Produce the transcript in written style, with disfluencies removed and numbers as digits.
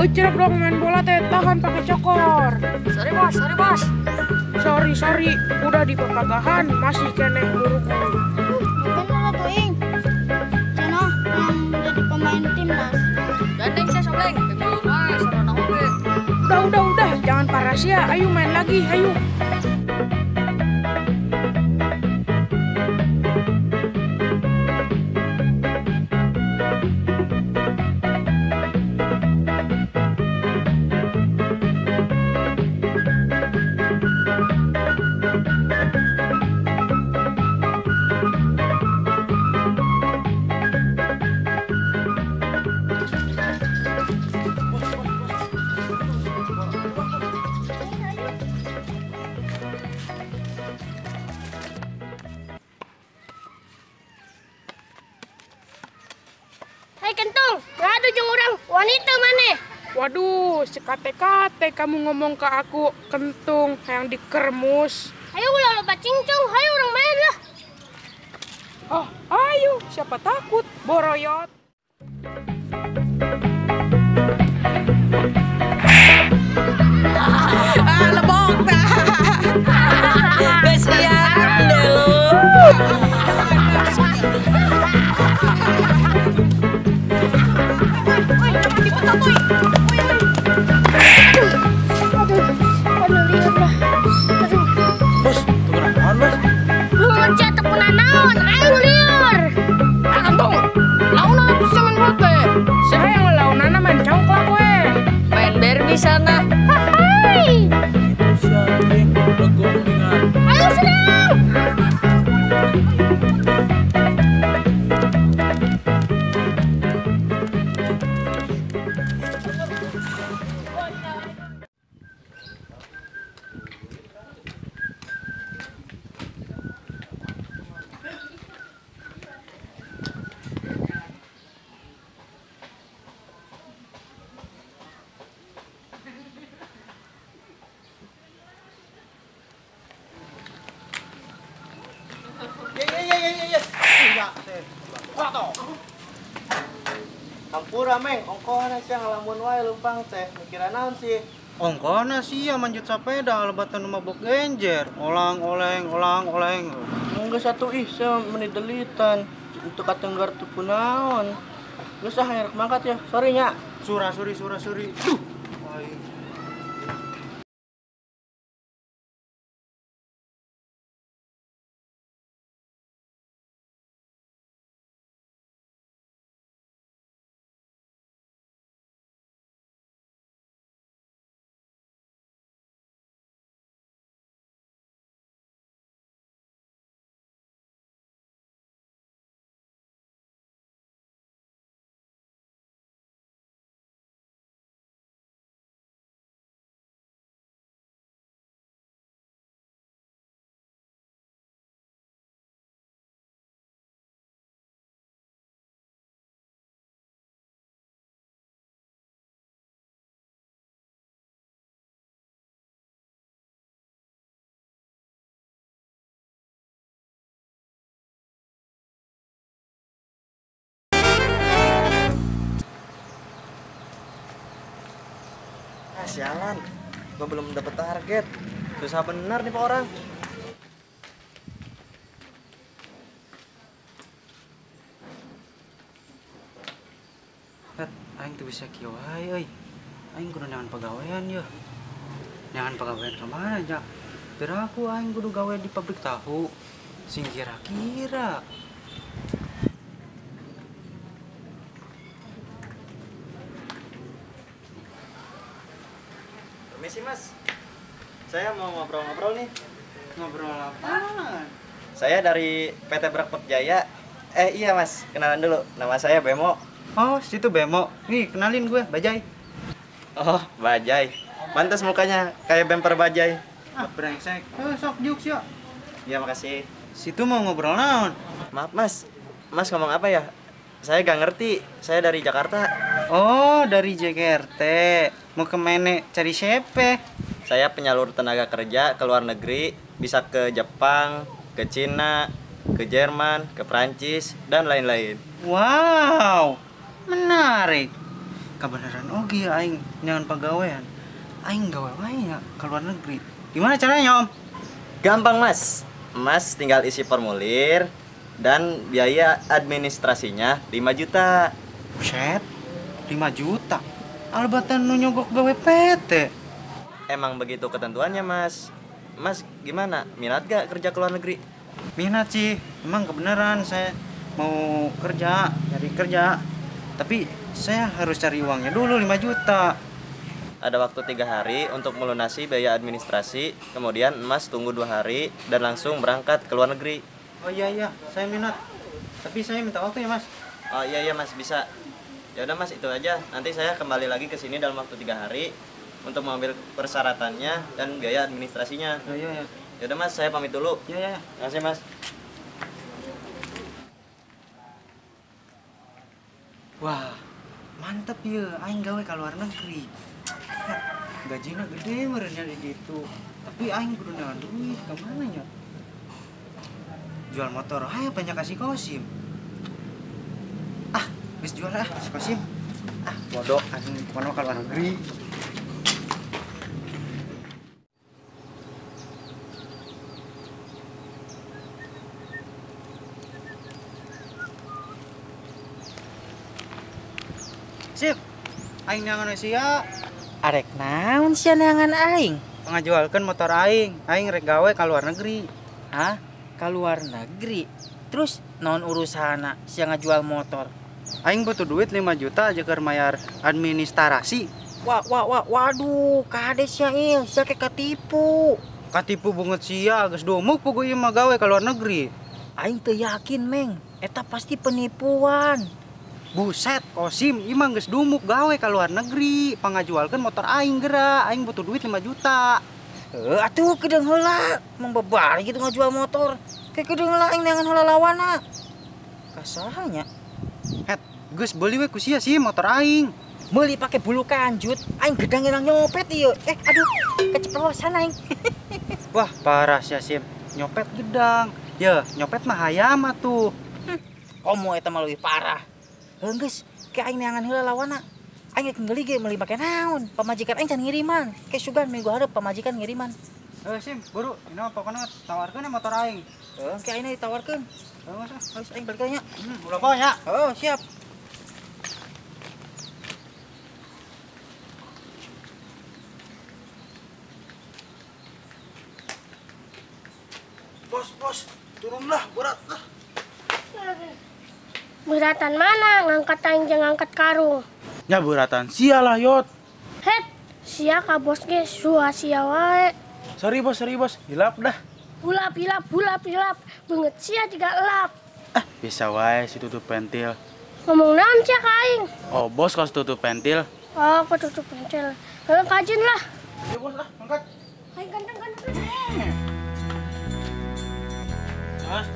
Cerek dong main bola teh, tahan pakai cokor. Sorry bos, sorry bos. Sorry, sorry, udah di pepagahan masih keneh murugul. Bukan lah tuh, Cenah yang jadi pemain timnas. Gandeng saya sobleng, belum wae sarana oge. Udah, jangan parasia, ayo main lagi, ayo. Hai kentung, ngadu jeung urang wanita maneh. Waduh, sekate-kate kamu ngomong ke aku kentung yang dikermus. Ayo ulah loba cincong, hayu urang main lah. Oh, ayo, siapa takut? Boroyot. Ah, lebok. Kesian deh lu. Aduh, lieur lah. Aduh. Bos, tunggu naon, Bos? Lu teu kuna naon, aing lieur. Ah, kentung. Launa atuh sia main bola teh. Saha yang launana main congklak we. Main Barbie sana. Hai. Itu si anjing legong dengan. Ayo serang. Hampura meng, ongkohna sia ngalamun wae leumpang teh, mikiran naon sih? Ongkohna sia manjat sepeda lebatan nu mabok genjer, olang oleng olang oleng. Geus atuh ih sia meuni delitan, untuk katenggar teu kunaon. Geus ah rek mangkat ya, sorry nya. Sura suri sura suri. Duh. Aing. Ah, sialan, gua belum dapet target. Susah bener nih pak orang. Het, aing tuh bisa kieu wae euy. Aing kudu neangan pagawean yeuh. Neangan pagawean ka mana nya? Biar aku aing kudu gawe di pabrik tahu. Sing kira-kira. Permisi mas, saya mau ngobrol-ngobrol nih. Ngobrol apaan? Saya dari PT Brakpet Jaya. Iya mas, kenalan dulu. Nama saya Bemo. Oh, situ Bemo. Nih, kenalin gue, Bajai. Oh, Bajai. Pantas mukanya kayak bemper bajai. Ah, brengsek. Sok juk sih. Iya, makasih. Situ mau ngobrol naon? Maaf mas, mas ngomong apa ya? Saya gak ngerti, saya dari Jakarta. Oh, dari Jakarta. Mau kemana? Cari siapa? Saya penyalur tenaga kerja ke luar negeri, bisa ke Jepang, ke Cina, ke Jerman, ke Prancis, dan lain-lain. Wow, menarik. Kabeneran oge ya aing nyangan pagawean. Aing gawe wae nya ke luar negeri. Gimana caranya, Om? Gampang, Mas. Mas tinggal isi formulir dan biaya administrasinya 5 juta. Buset, 5 juta. Albatan nu nyogok gawe PT. Emang begitu ketentuannya, Mas. Mas gimana? Minat gak kerja ke luar negeri? Minat sih. Emang kebenaran saya mau kerja, nyari kerja. Tapi saya harus cari uangnya dulu 5 juta. Ada waktu 3 hari untuk melunasi biaya administrasi, kemudian Mas tunggu 2 hari dan langsung berangkat ke luar negeri. Oh iya iya, saya minat. Tapi saya minta waktu ya, Mas. Oh iya iya, Mas, bisa. Ya udah Mas, itu aja. Nanti saya kembali lagi ke sini dalam waktu 3 hari untuk mengambil persyaratannya dan biaya administrasinya. Oh iya iya. Ya udah Mas, saya pamit dulu. Iya iya. Terima kasih, Mas. Wah, mantep ya, aing gawe ke luar negeri. Gajinya gede merenya di situ. Tapi aing kudu neangan duit ke mana nya? Jual motor ayo banyak kasih Kosim. Ah, geus jual ah si Kosim. Ah, bodoh aing pokona ke luar negeri. Sip, aing neangan we sia. Arek naon sia neangan aing? Ngajualkeun motor aing, aing rek gawe ka luar negeri. Hah? Ka luar negeri? Terus naon urusanna sia ngajual motor? Aing butuh duit 5 juta aja keur mayar administrasi. Wah, wah, wah, waduh, kade sia ieu, sia ke katipu. Katipu bunget sia, geus dumuk puguh ieu mah gawe ka luar negeri. Aing teu yakin, Meng. Eta pasti penipuan. Buset, Kosim, ieu mah geus dumuk gawe ka luar negeri, pangajualkeun motor aing geura, aing butuh duit 5 juta. Atuh kedeung heula, mong babari gitu ngajual motor. Ke kedeung heula aing neangan heula lawanna. Kasaha nya? Het, geus beuli we ku sia sih motor aing. Meuli pake bulu kanjut, aing gedang ngeunang nyopet ieu. Aduh, keceplosan aing. Wah, parah sia Sim, nyopet gedang. Yeuh, nyopet mah hayam atuh. Komo eta mah leuwih parah. Heuh geus, ke aing neangan heula lawanna. Aing rek meuli ge meuli make naon? Pamajikan aing can ngiriman. Ke sugan minggu hareup pamajikan ngiriman. Heuh Sim, buru, ini mah pokona tawarkeun motor aing. Heuh, ke aing ditawarkeun. Heuh, Mas. Geus aing balik nya. Ulah poho nya. Heuh, siap. Bos, bos, turunlah, berat lah. Beratan mana ngangkat aing jeung ngangkat karung. Ya beratan sia lah yot. Het, sia ka bos ge sua sia wae. Sorry bos, hilap dah. Hulap hilap hulap hilap, beungeut sia juga elap. Ah, bisa wae si tutup pentil. Ngomong naon sia ka aing? Oh, bos kos tutup pentil. Oh, kok tutup pentil. Heuh kajin lah. Ya bos lah, angkat. Aing ganteng ganteng. Mas.